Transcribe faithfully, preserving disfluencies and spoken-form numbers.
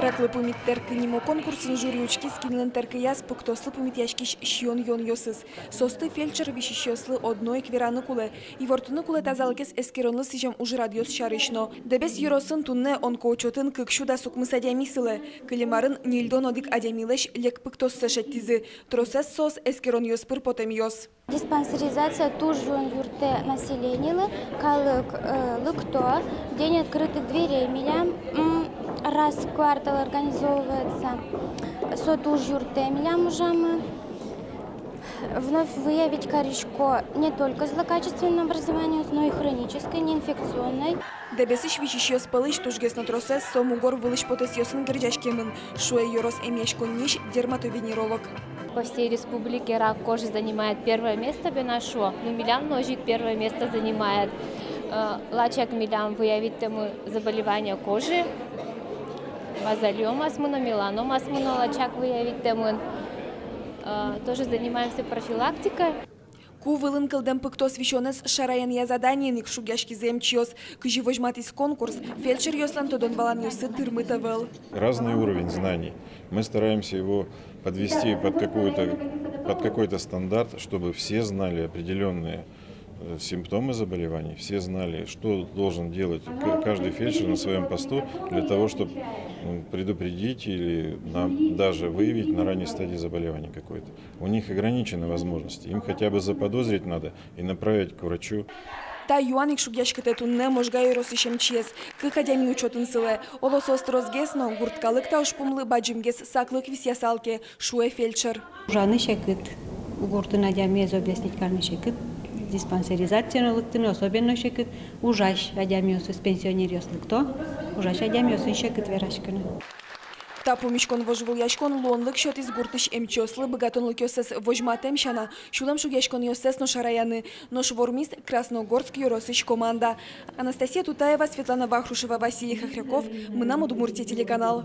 «Раклы пумит тэркы» нимо конкурсын жюри учкиз, кинлэн тэркыяз пыктослы пумитъяськись сиён-юонъёсыз. Соосты фельдшер висисьёслы одно ик вераны кулэ. Ивортыны кулэ тазалыкез эскеронлы сӥзем ужрадъёс сярысь но. Дэбес ёросын туннэ онкоучётын кык сю дас укмыс адями сылэ. Кылем арын ньыльдон одӥг адямилэсь лек пыктоссэ шедьтӥзы. Тросэз соос эскеронъёс пыр потэмъёс. Диспансеризация туж юн юрттэ населенилы, калык, э, лыкто, день открытых дверей милям, м, раз в квартал организовывается. Со туж юрттэ милям ужамы. Вновь выявить карисько не только злокачественное образование, но и хроническое, неинфекционное. Дэбесысь висисьёс пӧлысь тужгес но тросэз со мугор вылысь потэсъёсын герӟаськемын, шуэ ёрос эмъяськонниысь дерматовенеролог. По всей республике рак кожи занимает первое место, бен, а шуо. Ну, милям но озьы ик первое место занимает. Э, лачак милям выявить тэмын заболевание кожи, базалиомасмы но, меланомасмы но лачак выявить тэмын. Э, тоже занимаемся профилактикой. Ку вылын кылдэм пыктос висёнэз шараянъя заданиен ик шугъяськизы эмчиос. Кызьы возьматӥз конкурс, фельдшеръёслэн тодон-валанъёссы тырмыт ӧвӧл. Разный уровень знаний. Мы стараемся его подвести под какую-то, под какой-то стандарт, чтобы все знали определённые, э, симптомы заболеваний, все знали, что должен делать к-, каждый фельдшер на своём посту для того, чтобы, м, предупредить или на-, даже выявить на ранней стадии заболевание какое-то. У них ограничены возможности. Им хотя бы заподозрить надо и направить к врачу. Та юан ик шугъяськытэ туннэ Можга ёросысь эмчиез. Кык адями учётын сылэ. Оло, соос тросгес но, гурт калык та ужпумлы бадӟымгес саклык висъясал ке, шуэ фельдшер. Ужаны секыт, гуртын адямиез объяснить карыны секыт, диспансеризациын лыктыны особенно секыт, ужась адямиосыз, пенсионеръёс лыкто, ужась адямиосын секыт вераськыны. Та пумиськон-вожвылъяськон луонлык сётӥз гуртысь эмчиослы быгатонлыкъёссэс возьматэм сяна, сюлэмшугъяськонъёссэс но шараяны. Нош вормиз Красногорск ёросысь команда. Анастасия Тутаева, Светлана Вахрушева, Василий Хохряков, «Мынам Удмуртие» телеканал.